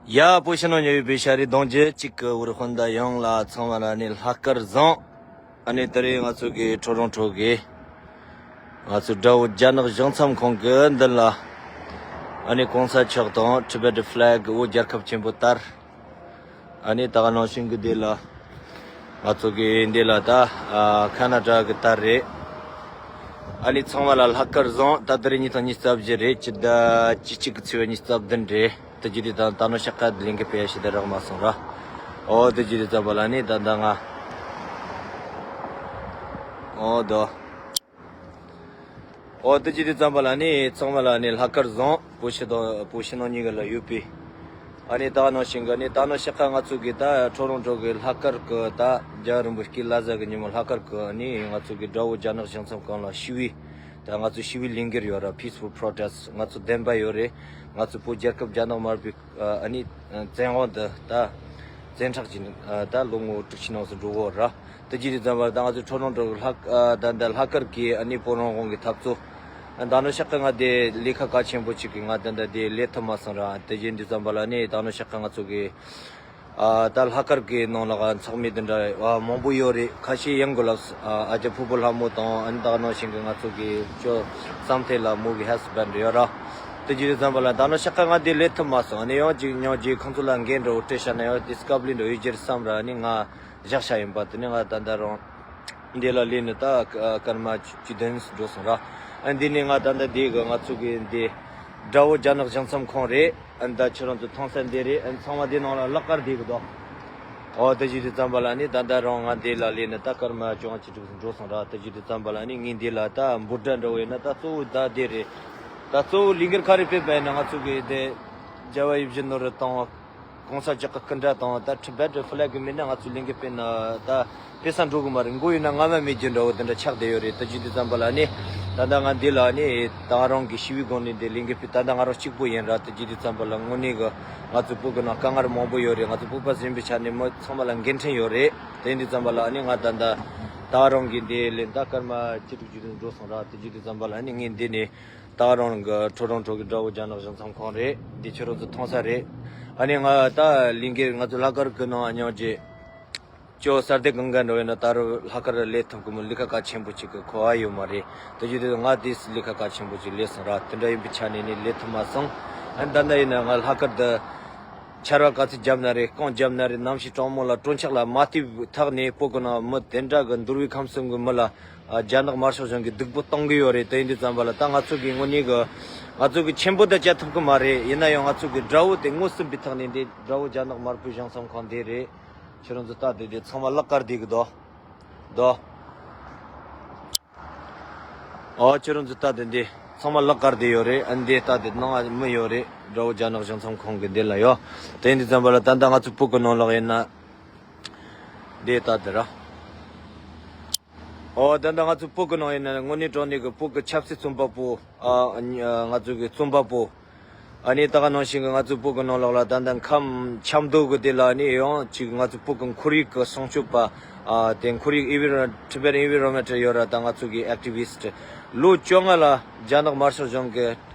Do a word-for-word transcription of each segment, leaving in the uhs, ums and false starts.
ཡ། བོད་ཕྱི་ནང་གཉིས་པའི་ཤ་རི་གདོང་རྒྱུད་གཅིག་གི་བོད་དཔོན་དང་ཡང་ལ་ཚང་མ་ལ་ནི་ལྷག་དཀར་བཟང་། ཨ་ནི་དེ་རིང་ང་ཚོ་གི་ཊོ་རོན་ཊོ་གི་ང་ཚོ་དགྲ་བོ་རྒྱ་ནག་གཞུང་ཚབ་ཁང་གི་མདུན་ལ། ཨ་ནི་གོང་ས་མཆོག་དང་Tibet flag བོད་རྒྱལ་ཁབ་ཆེན་པོ་དར། ཨ་ནི་ད་ག་ནང་བཞིན་གི་འདི་ལ། ང་ཚོ་གི་འདི་ལ་ད་ཨ་ཁ་ན་ཌ་གི་དར་རེད། ཨ་ནི་ཚང་མ་ལ་ལྷག་དཀར་བཟང་། ད་དེ་རིང་ཉིས་སྟོང་ཉི་ཤུ་རྩ་བཞི་རེད། སྤྱི་ཟླ་བཅུ་གཅིག་གི་ཚེས་པ་ཉི་ཤུ་རྩ་བདུན་རེད། དེ་རྗེས་དེ་དང་ད་ནོ་ཤ་ཁ་ལིང་གི་པེ་ཡ་ཤི་ད་རག་མ་སོང་ར། ཨོ་དེ་རྗེས་དེ་ཙམ་པ་ལ་ནི་ད་ད་ང་། ཨོ་དོ། ཨོ་དེ་རྗེས་དེ་ཙམ་པ་ལ་ནི་ཚང་མ་ལ་ནི་ལྷག་དཀར་བཟང་། བོད་ཕྱི་དང་བོད་ཕྱི་ནང་གཉིས་ཀ་ལ་ཡོད་པའི། ཨ་ནི་ད་ནང་བཞིན་གི་ནི་ད་ནོ་ཤ་ཁ་ང་ཚོ་གི་ད་ཊོ་རོན་ཊོ་གི་ལྷག་དཀར་གི་ད་རྒྱལ་བ་རིན་པོ་ཆེའི་བླ་གཟའ་གི་ཉིན་མོ་ལྷག་དཀར་གི་ནི་ང་ཚོ་གི་དགྲ་བོ་རྒྱ་ནག་གཞུང་ཚབ་ཁང་ལ་ཞི་བའི། ད་ང་ཚོ་ཞི་བའི་ལས་འགུལ་ཡོད་ར། Peaceful protest ང་ཚོ་བདེན་པ་ཡོད་རེད། ང་ཚོ་བོད་རྒྱལ་ཁབ་རྒྱ་ནག་དམར་པོའི་ཨ་ནི་བཙན་དབང་དུ་ད་བཙན་ཁྲག་གི་ད་ལོ་ངོ་དྲུག་ཅུ་ནང་སུ་འགྲོ་གོ་ར། དེ་རྗེས་དེ་ཙམ་པར་ད་ང་ཚོ་ཊོ་རོན་ཊོ་ལྷག་ད་ད་ལྷག་དཀར་གི་ཨ་ནི་བོད་རང་དབང་གི་འཐབ་རྩོད། ད་ནོ་ཤ་ཁ་ང་དེ་ལས་ཀ་གལ་ཆེན་པོ་ཅིག་གི་ང་ད་ད་དེ་ལས་ཐུབ་མ་སོང་ར། དེ་རྗེས་དེ་ཙམ་པ་ལ་ནི་ད་ནོ་ཤ་ཁ་ང་ཚོ་གི་ཨ་ད་ལྷག་དཀར་གི་ནང་ལ་ཚོགས་མི་དེ་འདྲ་ཨ་མང་པོ་ཡོད་རེད། ཁ་ཤས་ཡང་གོ་ལབ་ཨ་ཨ་ཅག་ཕུ་བོ་ལྷ་མོ་དང་ཨ་ནི་ད་ནང་བཞིན་གི་ང་ཚོ་གི་ཅོ་བསམ་ཐེ་ལ་མོ་གི་ཧེ་སི་བན་ཌི་ཡོད་ར། དེ་རྗེས་དེ་ཙམ་པ་ལ་ད་ནོ་ཤ་ཁ་ང་དེ་ལས་ཐུབ་མ་སོང་། ཨ་ནི་ཡང་ཅིག་ཉོ་རྗེས་ཁོང་ཚོ་ལ་འགན་འདྲ་བོ་སྤྲད་བཞག་ན་ཡང་དེ་སྐབས་ལས་འདྲ་ཡོད་རྒྱུ་རེད་བསམ་ར། ཨ་ནི་ང་བཞག་བཞག་ཡིན་པ། དེ་ནི་ང་ད་ད་རང་འདི་ལ་ལས་ནི་ད་སྐར་མ་བཅུ་བདུན་འགྲོ་སོང་ར། ཨ་འདི་ནི་ང་ད་ད་འདི་གི་ང་ཚོ་གི་འདི་དགྲ་བོ་རྒྱ་ནག་གཞུང་ཚབ་ཁང་རེད། ཨ་ད་ཁྱེད་རང་ཚོ་མཐོང་ས་འདི་རེད། ཨ་ཚང་མ་འདི་ནང་ལ་ལག་དཀར་འདི་གི་དོ། ཨོ་དེ་བཞིན་དུ་ཙམ་པ་ལ་ནི་ད་ད་རང་ང་འདི་ལ་ལས་ནི་ད་སྐར་མ་བཅོ་ལྔ་བཅུ་དྲུག་འགྲོ་སོང་ར། དེ་བཞིན་དུ་ཙམ་པ་ལ་ནི་ངས་འདི་ལ་ད་འབུ་སྒྲ་འདྲ་བོ་ཡིན་ན་ད་གཙོ་བོ་ད་འདི་རེད། ད་གཙོ་བོ་ལས་འགུལ་ག་རེ་སྤེལ་བ་ཡིན་ན་ང་ཚོ་གི་དེ་རྒྱལ་བ་ཡིད་བཞིན་ནོར་བུ་དང་། གོང་ས་མཆོག་གི་སྐུ་འདྲ་དང་ད་Tibet flag མེད་ན་ང་ཚོའི་ལས་འགུལ་སྤེལ་ན་ད་སྤེལ་ས་འགྲོ་གི་མ་རེད། མགོ་ཡིན་ན་རྔ་མ་མེད་རྒྱུ་འདྲ་བོ་དེ་འདྲ་ཆགས་བསྡད་ཡོད་རེད། ད་རྒྱུ་དེ་ཙམ་པ་ལ་ནི་ད་ལྟ་ང་འདི་ལ་ནི་ད་རང་གི་ཞི་བའི་སྒོ་ནས་འདི་ལས་འགུལ་སྤེལ། ད་ལྟ་ང་རང་གཅིག་པུ་ཡིན་ར། ད་རྒྱུ་དེ་ཙམ་པ་ལ་དངོས་གནས་གི་ང་ཚོ་བོད་གི་ནང་དཀའ་ངལ་མང་པོ་ཡོད་རེད། ང་ཚོ་བོད་པ་ཟིན་པའི་ཆ་ནས་མི་ཚང་མ་ལ་འགན་འཁྲི་ཡོད་རེད། དེ་འདི་ཙམ་པ་ལ་ནི་ང་ད་ལྟ་ད་རང་གི་འདི་ལས་ད་སྐར་མ་བཅུ་དྲུག་ཅུ་འགྲོ་སོང་ར། ད་རྒྱུ་དེ་ཙམ་པ་ལ་ནི་ངས་འདི་ནས། ད་རང་གི་ཊོ་རོན་ཊོ་གི་དགྲ་བོ་རྒྱ་ནག་གཞུང་ཚབ་ཁང་རེད། འདི་ཁྱེད་རང་ཚོ་མཐོང་ས་རེད། ཨ་ནི་ང་ད་ལས་འགུལ་ང་ཚོ་ལྷག་དཀར་གི་ནང་ཉོ་རྗེས་ཅོ་གསར་དེ་གང་ག་འགྲོ་ཡིན་ན་ད་རུ་ལྷག་དཀར་ལས་ཐུབ་གི་མི་ལས་ཀ་གལ་ཆེན་པོ་ཅིག་གི་གོ་བ་ཡོད་མ་རེད། དེ་བཞིན་དུ་ང་དེས་ལས་ཀ་གལ་ཆེན་པོ་ཅིག་ལས་སོང་ར། དེ་འདྲ་ཡིན་པའི་ཆ་ནས་ནི་ལས་ཐུབ་མ་སོང་། ཨ་ནི་ད་ལྟ་ཡིན་ན་ང་ལྷག་དཀར་དུ་ཆར་བ་ག་ཚོད་བརྒྱབ་ན་རེད། རྐང་བརྒྱབ་ན་རེད། གནམ་གཤིས་གྲང་མོ་ལ་གྲོང་ཆག་ལ་མ་བལྟས་ཐག་ནས་བོད་གི་ནང་མི་དེ་འདྲ་གི་འདུལ་བའི་ཁམས་གསུམ་གི་མི་ལ། ཨ་རྒྱ་ནག་དམར་ཤོག་གཞུང་གིས་སྡུག་པོ་གཏོང་གི་ཡོད་རེད། དེ་ཡིན་དུས་ཙམ་པ་ལ་ད་ང་ཚོ་གི་དངོས་གནས་གི་ང་ཚོ་གི་ཆེན་པོ་དེ་བྱ་ཐུབ་གི་མ་རེད། ཡིན་ན་ཡང་ང་ཚོ་གི་དགྲ་བོ་དེ་ངོ་ཟིན་པའི་ཐོག་ནས་འདི་དགྲ་བོ་རྒྱ་ནག་དམར་པོའི་གཞུང་ཚབ་ཁང་དེ་རེད། ཁྱེད་རང་ཚོ་ལྟ་དེ་དེ་ཚང་མ་ལག་དཀར་དེ་གི་དོ། དོ། ཨོ་ཁྱེད་རང་ཚོ་ལྟ་དེ་འདི་ཚང་མ་ལག་དཀར་དེ་ཡོད་རེད། ཨ་འདི་ལྟ་དེ་ནང་མི་ཡོད་རེད། དགྲ་བོ་རྒྱ་ནག་གཞུང་ཚབ་ཁང་གི་འདི་ལ་ཡོད། དེ་ཡིན་དུས་ཙམ་པ་ལ་ད་ལྟ་ང་ཚོ་བོད་གི་ནང་ལོགས་ཡིན་ན། འདི་ལྟ་དེ་ར། ཨོ་ད་ལྟ་ང་ཚོ་བོད་གི་ནང་ཡིན་ན་དངོས་གནས་དྲང་གནས་གི་བོད་གི་ཆབ་སྲིད་རྩོམ་པ་པོ། ཨ་ང་ཚོ་གི་རྩོམ་པ་པོ། ཨ་ནི་ད་ག་ནང་བཞིན་གི་ང་ཚོ་བོད་གི་ནང་ལོགས་ལ་ད་ལྟ་ཁམས་ཆབ་མདོ་གི་དེ་ལ་ནི་ཡང་ཅིག་ང་ཚོ་བོད་གི་ཁོར་ཡུག་གི་སྲུང་སྐྱོབ་པ། ཨ་དེ་ཁོར་ཡུག་ཨི་ཝི་རོ་Tibetan environment ཡོད་ར། ད་ང་ཚོ་གི་ཨེག་ཊི་བི་སི་ཊི་ལོ་བཅོ་ལྔ་ལ་རྒྱ་ནག་དམར་ཤོག་གཞུང་གི་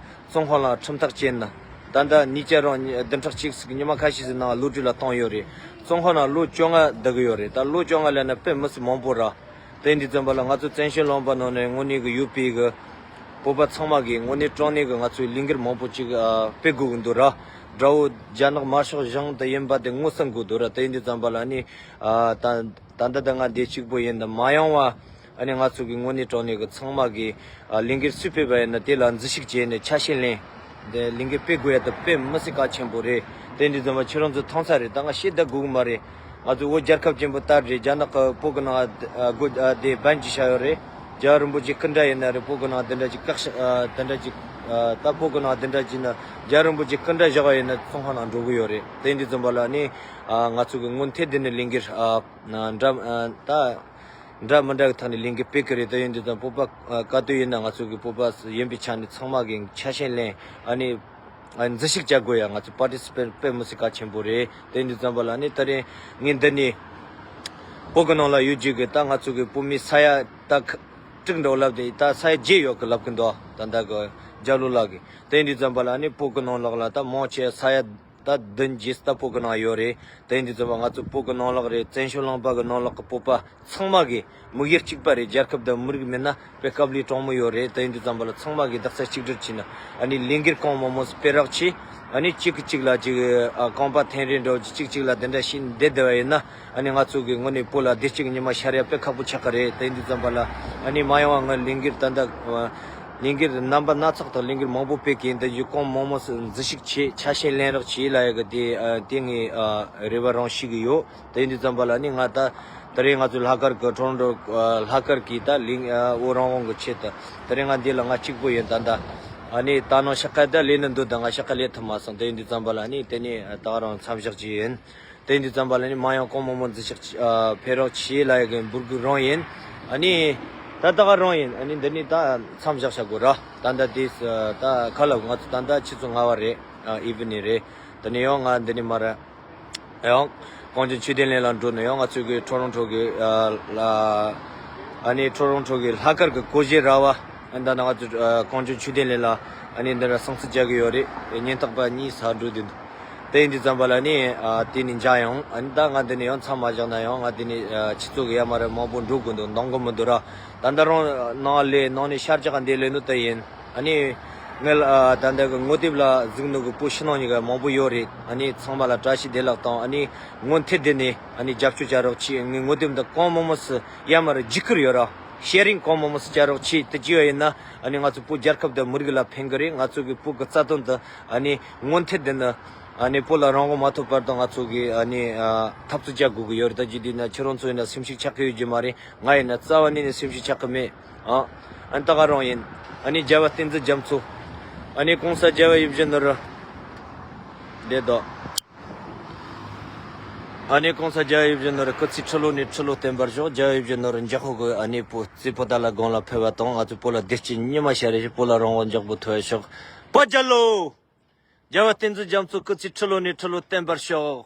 བཙོན་ཁང་ལ་ཁྲིམས་ཐག་བཅད་ན། ད་ལྟ་ཉིས་བརྒྱ་རང་བདུན་ཕྲག་གཅིག་ཟིག་ཉི་མ་ཁ་ཤས་ཟིག་ནང་གློད་གྲོལ་ལ་བཏང་ཡོད་རེད། བཙོན་ཁང་ནང་ལོ་བཅོ་ལྔ་བསྡད་གི་ཡོད་རེད། ད་ལོ་བཅོ་ལྔ་ལ་ན་དཔེ་མི་སྲིད་མང་པོ་ར། དེ་འདི་ཙམ་པ་ལ་ང་ཚོ་བཙན་བྱོལ་ལུང་པ་ནང་ནས་དངོས་གནས་གི་ཡོད་པའི་གི་བོད་པ་ཚང་མ་གི་དངོས་གནས་དྲང་གནས་གི་ང་ཚོའི་ལས་འགུལ་མང་པོ་ཅིག་ཨ་སྤེལ་དགོས་གི་འདུག་ར། དགྲ་བོ་རྒྱ་ནག་དམར་ཤོག་གཞུང་དེ་ཡིན་པ་དེ་ངོ་ཚ་དགོས་འདུག་ར། དེ་འདི་ཙམ་པ་ལ་ནི་ཨ་ད་ད་ལྟ་ད་ང་འདི་གཅིག་པོ་ཡིན་ད་མ་ཡོང་བ། ཨ་ནི་ང་ཚོ་གི་དངོས་གནས་དྲང་གནས་གི་ཚང་མ་གི་ཨ་ལས་འགུལ་སུས་སྤེལ་བ་ཡིན་ན་དེ་ལ་འཛུལ་ཞུགས་བྱས་ནས་ཆ་ཤས་ལེན། དེ་ལས་འགུལ་སྤེལ་དགོས་ཡ་དེ་དཔེ་མི་སྲིད་གལ་ཆེན་པོ་རེད། དེ་འདི་ཙམ་པ་ཁྱེད་རང་ཚོ་མཐོང་ས་རེད། ད་ང་བཤད་ད་དགོས་གི་མ་རེད། ང་ཚོ་བོད་རྒྱལ་ཁབ་ཆེན་པོ་དར་རེད། རྒྱ་ནག་གི་བོད་གི་ནང་ཨ་སྒོ་ཨ་དེ་བན་གྱི་བྱ་ཡོད་རེད། རྒྱལ་བ་རིན་པོ་ཆེ་སྐུ་འདྲ་ཡིན་ན་རེད། བོད་གི་ནང་དེ་འདྲ་ཅིག་བཀག་ཤ་ཨ་དེ་འདྲ་ཅིག་ཨ་ད་བོད་གི་ནང་དེ་འདྲ་ཅིག་ན་རྒྱལ་བ་རིན་པོ་ཆེ་སྐུ་འདྲ་བཞག་པ་ཡིན་ན་བཙོན་ཁང་ནང་འགྲོ་གི་ཡོད་རེད། དེ་འདི་ཙམ་པ་ལ་ནི་ཨ་ང་ཚོ་གི་སྔོན་ཐད་དེ་ནི་ལས་འགུལ་ཨ་འདྲ་ཨ་ད། འདྲ་མི་འདྲ་གི་ཐོག་ནས་ལས་འགུལ་སྤེལ་གི་རེད། དེ་ཡིན་དུས་ཙམ་བོད་པ་ཨ་ག་དུས་ཡིན་ན་ང་ཚོ་གི་བོད་པ་ཡིན་པའི་ཆ་ནས་ཚང་མ་གི་ཆ་ཤས་ལེན། ཨ་ནི་ཨ་འཛུལ་ཞུགས་བྱ་དགོས་ཡ། ང་ཚོ་པར་ཊི་སི་པེཊ་དཔེ་མི་སྲིད་གལ་ཆེན་པོ་རེད། དེ་ཡིན་དུས་ཙམ་པ་ལ་ནི་ད་རེས་ངས་འདི་ནས་བོད་གི་ནང་ལ་ཡོད་རྒྱུ་གི་ད་ང་ཚོ་གི་བོད་མི་ས་ཡ་ད་ཁ་དྲུག་འདྲ་བོ་ལབ་དེ་ད་ས་ཡ་བརྒྱད་ཡོད་གི་ལབ་གི་འདུག་ད་ལྟ་གི་རྒྱ་ལོ་ལགས་གི། དེ་ཡིན་དུས་ཙམ་པ་ལ་ནི་བོད་གི་ནང་ལོགས་ལ་ད་མང་ཆེ་ས་ཡ་ ད་བདུན་བརྒྱད་ལྟ་བུ་གི་ནང་ཡོད་རེད། དེ་ཡིན་དུས་ཙམ་པ་ང་ཚོ་བོད་གི་ནང་ལོགས་རེད། བཙན་བྱོལ་ལུང་པ་གི་ནང་ལོགས་གི་བོད་པ་ཚང་མ་གི་དམིགས་ཡུལ་གཅིག་པ་རེད། རྒྱལ་ཁབ་དང་མི་རིགས་མེད་ན་དཔེ་སྐབས་ལས་གྲོང་མོ་ཡོད་རེད། དེ་ཡིན་དུས་ཙམ་པ་ལ་ཚང་མ་གི་རྡོག་རྩ་གཅིག་སྒྲིལ་བྱས་ནས་ཨ་ནི་ལས་འགུལ་གང་མང་མང་སྤེལ་རོགས་བྱས། ཨ་ནི་གཅིག་གིས་གཅིག་ལ་གཅིག་ཨ་རྐང་པ་འཐེན་རེས་འགྲོ་གཅིག་གཅིག་ལ་དེ་འདྲ་བྱས་བསྡད་བསྡད་པ་ཡིན་ན། ཨ་ནི་ང་ཚོ་གི་དངོས་གནས་བོད་ལ་བདེ་སྐྱིད་ཀྱི་ཉི་མ་ཤར་ཡ་དཔེ་ཁག་པོ་ཆགས་ཀྱི་རེད། དེ་ཡིན་དུས་ཙམ་པ་ལ་ཨ་ནི་མ་འོངས་པ་ང་ལས་འགུལ་ད་ལྟ་ལས་འགུལ་རྣམ་པ་སྣ་ཚོགས་དང་ལས་འགུལ་མང་པོ་སྤེལ་གི་ཡིན། དེ་བཞིན་གང་མང་མང་སུ་འཛུལ་ཞུགས་བྱེད། ཆ་ཤས་ལེན་རོགས་བྱེད་ལབ་ཡ་གི་དེ་ཨ་དེ་ངས་ཨ་རེ་བ་རང་ཞུ་གི་ཡོད། དེ་ཡིན་དུས་ཙམ་པ་ལ་ནི་ང་ད་ད་རེས་ང་ཚོའི་ལྷག་དཀར་གི་ཊོ་རོན་ཊོ་ཨ་ལྷག་དཀར་གི་ད་ལིང་ཨ་བོད་རང་དབང་གི་ཆེད་དུ་ད་རེས་ང་འདི་ལ་ང་གཅིག་པོ་ཡིན། ད་ད་ཨ་ནི་ད་ནང་ཤག་ཁ་ད་ལས་ནི་འདུག་ད་ང་ཤག་ཁ་ལས་ཐུབ་མ་སོང་། དེ་ཡིན་དུས་ཙམ་པ་ལ་ནི་དེ་ནི་ད་ག་རང་མཚམས་བཞག་གི་ཡིན། དེ་ཡིན་དུས་ཙམ་པ་ལ་ནི་མ་ཡང་གང་མང་མང་འཛུལ་ཞུགས་ཨ་ཕེབས་རོགས་བྱེད་ལབ་ཡ་གི་འབོད་སྐུལ་རང་ཡིན། ཨ་ནི་ད་ད་ག་རང་ཡིན། ཨ་ནི་འདི་ནི་ད་མཚམས་བཞག་བྱ་དགོས་ར། ད་ད་དེ་ད་ཁ་ལ་ང་ཚོ་ད་ད་ཆུ་ཚོད་ལྔ་པ་རེད། ཨ་ཨི་ཝི་ནིང་རེད། དེ་ནི་ཡང་ང་འདི་ནི་མ་ར་ཡང་གངས་ལྗོངས་ཆོས་ལྡན་གླིང་ལ་འགྲོ་ནས་ཡང་ང་ཚོ་གི་ཊོ་རོན་ཊོ་གི་ཨ་ལ་ཨ་ནི་ཊོ་རོན་ཊོ་གི་ལྷག་དཀར་གི་སྒོར་གཞས་ར་བ། ཨ་ནི་ད་ནི་ང་ཚོ་ཨ་གངས་ལྗོངས་ཆོས་ལྡན་གླིང་ལ་ཨ་ནི་འདི་ར་སྲུང་བརྩི་རྒྱག་གི་ཡོད་རེད། ཉིན་རྟག་པ་གཉིས་ས་འགྲོ་དུས་འདུག་དེ་ཡིན་དུས་ཙམ་པ་ལ་ནི་ཨ་དེ་ནི་འཇགས་ཡོང་། ཨ་ནི་ད་ང་འདི་ནི་ཡང་མཚམས་མ་བཞག་ན་ཡང་ང་འདི་ནི་ཨ་ཆུ་ཚོད་ཀྱི་ཡར་མར་མང་པོ་འགྲོ་དགོས་འདུག་འདང་གི་མི་འདུག་ར། ད་ལྟ་རང་ནང་ལས་ནང་ནས་ཤར་རྒྱག་འདི་ལས་ནོ་དེ་ཡིན། ཨ་ནི་ངས་ཨ་ད་ལྟ་གི་ངོ་དེབ་ལ་གཟིགས་ནོ་གི་བོད་ཕྱི་ནང་གཉིས་ཀ་མང་པོ་ཡོད་རེད། ཨ་ནི་ཚང་མ་ལ་བཀྲ་ཤིས་བདེ་ལེགས་དང་། ཨ་ནི་མུ་མཐུད་དེ་ནས་ཨ་ནི་རྒྱབ་སྐྱོར་བྱ་རོགས་གྱིས། ངའི་ངོ་དེབ་འདི་གང་མང་མང་སུ་ཡར་མར་བརྒྱུད་བསྐུར་ཡོད་ར། ཤེ་རིང་གང་མང་མང་སུ་བྱ་རོགས་གྱིས། དེ་བྱས་པ་ཡིན་ན་ཨ་ནི་ང་ཚོ་བོད་རྒྱལ་ཁབ་དང་མི་རིགས་ལ་ཕན་གི་རེད། ང་ཚོ་གི་བོད་ཀྱི་རྩ་དོན་དུ་ཨ་ནི་མུ་མཐུད་དེ་ནི་ཨ་ནི་བོད་ལ་རང་དབང་མ་ཐོབ་བར་དུ་ང་ཚོ་གི་ཨ་ནི་ཨ་འཐབ་རྩོད་བྱ་དགོས་ཀྱི་ཡོད་རེད། ད་ཅི་དུས་ན་ཁྱེད་རང་ཚོ་ཡིན་ན་སེམས་ཤུགས་ཆག་གི་ཡོད་ཀྱི་མ་རེད། ང་ཡིན་ན་རྩ་བ་ནས་ནི་སེམས་ཤུགས་ཆག་གི་མེད། ཨ་ཨ་ནི་ད་ག་རང་ཡིན། ཨ་ནི་རྒྱལ་བ་བསྟན་འཛིན་རྒྱ་མཚོ། ཨ་ནི་གོང་ས་རྒྱལ་བ་ཡིད་བཞིན་ནོར་བུ་བདེ་དོ། ཨ་ནི་གོང་ས་རྒྱལ་བ་ཡིད་བཞིན་ནོར་བུ་སྐུ་ཚེ་ཁྲི་ལོ་ནས་ཁྲི་ལོ་བརྟན་པར་ཤོག་རྒྱལ་བ་ཡིད་བཞིན་ནོར་བུ་འཇམ་དཔལ་གྱི་ཨ་ནི་བུ་རྩེ་པོ་ཏ་ལ་དགོན་ལ་ཕེབས་པ་དང་ང་ཚོའི་བོད་ལ་བདེ་སྐྱིད་ཉི་མ་ཤར་རེ་ཞིག་བོད་ལ་རང་དབང་འཇམ་པོ་ཐོབ་ཤོག་བོད་རྒྱལ་ལོ། རྒྱལ་བ་བསྟན་འཛིན་རྒྱ་མཚོ་སྐུ་ཚེ་ཁྲི་ལོ་ནས་ཁྲི་ལོ་བརྟན་པར་ཤོག